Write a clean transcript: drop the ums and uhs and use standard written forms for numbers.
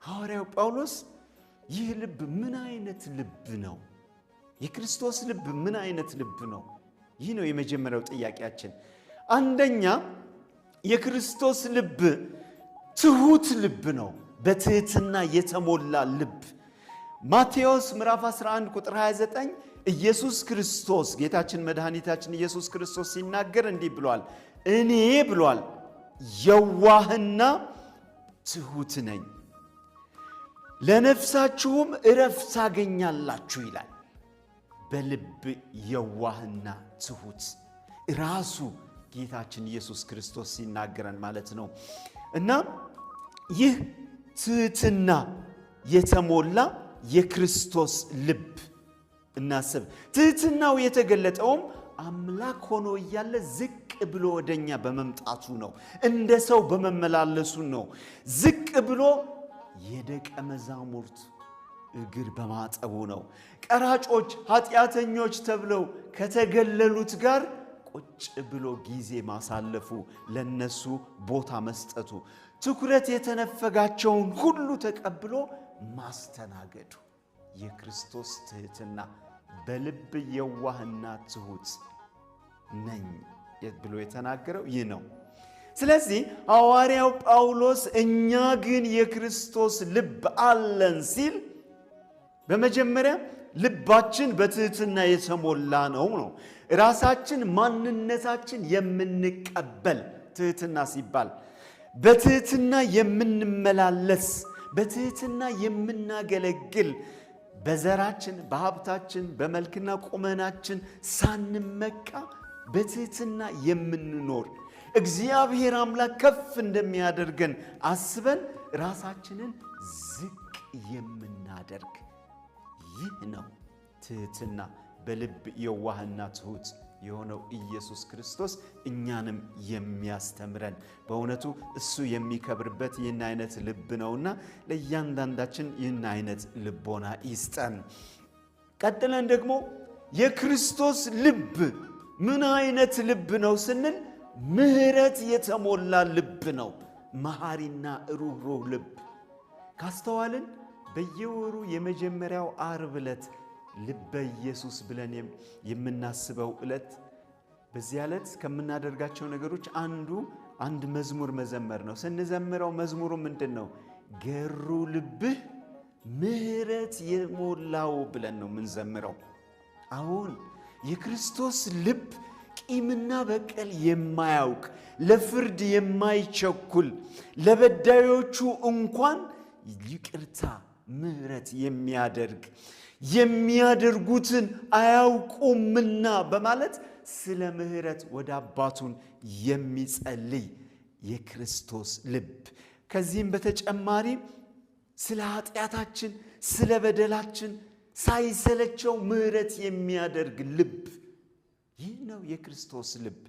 ሐዋርያው ጳውሎስ ይህ ልብ ምን አይነት ልብ ነው? የክርስቶስ ልብ ምን አይነት ልብ ነው? ይህ ነው የመጀመሪያው ጥያቄያችን። አንደኛ፣ የክርስቶስ ልብ ትሁት ልብ ነው። በትህትና የተሞላ ልብ። ማቴዎስ ምዕራፍ 11 ቁጥር 29 ኢየሱስ ክርስቶስ፣ ጌታችን መድኃኒታችን ኢየሱስ ክርስቶስ ሲናገር እንዲህ ብሏል። እኔ ብሏል የዋህና ትሁት ነኝ፣ ለነፍሳችሁም እረፍት ታገኛላችሁ ይላል። በልብ የዋህና ትሁት ራሱ ጌታችን ኢየሱስ ክርስቶስ ሲናገረን ማለት ነው። እና ይህ ትህትና የተሞላ የክርስቶስ ልብ እናስብ። ትህትናው የተገለጠውም አምላክ ሆኖ እያለ ዝቅ ብሎ ወደኛ በመምጣቱ ነው። እንደ ሰው በመመላለሱ ነው። ዝቅ ብሎ የደቀ መዛሙርት እግር በማጠቡ ነው። ቀራጮች፣ ኃጢአተኞች ተብለው ከተገለሉት ጋር ቁጭ ብሎ ጊዜ ማሳለፉ፣ ለነሱ ቦታ መስጠቱ፣ ትኩረት የተነፈጋቸውን ሁሉ ተቀብሎ ማስተናገዱ የክርስቶስ ትህትና፣ በልብ የዋህና ትሁት ነኝ ብሎ የተናገረው ይህ ነው። ስለዚህ ሐዋርያው ጳውሎስ እኛ ግን የክርስቶስ ልብ አለን ሲል በመጀመሪያ ልባችን በትህትና የተሞላ ነው ነው። ራሳችን ማንነታችን የምንቀበል፣ ትህትና ሲባል በትህትና የምንመላለስ፣ በትህትና የምናገለግል፣ በዘራችን፣ በሀብታችን፣ በመልክና ቁመናችን ሳንመካ በትህትና የምንኖር፣ እግዚአብሔር አምላክ ከፍ እንደሚያደርገን አስበን ራሳችንን ዝቅ የምናደርግ፣ ይህ ነው ትህትና። በልብ የዋህና ትሁት የሆነው ኢየሱስ ክርስቶስ እኛንም የሚያስተምረን፣ በእውነቱ እሱ የሚከብርበት ይህን አይነት ልብ ነውና ለእያንዳንዳችን ይህን አይነት ልቦና ይስጠን። ቀጥለን ደግሞ የክርስቶስ ልብ ምን አይነት ልብ ነው ስንል ምሕረት የተሞላ ልብ ነው። መሐሪና ሩኅሩህ ልብ። ካስተዋልን በየወሩ የመጀመሪያው ዓርብ ዕለት ልበ ኢየሱስ ብለን የምናስበው ዕለት፣ በዚያ ዕለት ከምናደርጋቸው ነገሮች አንዱ አንድ መዝሙር መዘመር ነው። ስንዘምረው መዝሙሩ ምንድን ነው? ገሩ ልብህ ምሕረት የሞላው ብለን ነው የምንዘምረው። አሁን የክርስቶስ ልብ ቂምና በቀል የማያውቅ፣ ለፍርድ የማይቸኩል፣ ለበዳዮቹ እንኳን ይቅርታ ምሕረት የሚያደርግ፣ የሚያደርጉትን አያውቁምና በማለት ስለ ምሕረት ወደ አባቱን የሚጸልይ የክርስቶስ ልብ። ከዚህም በተጨማሪ ስለ ኃጢአታችን፣ ስለ በደላችን ሳይሰለቸው ምሕረት የሚያደርግ ልብ፣ ይህ ነው የክርስቶስ ልብ።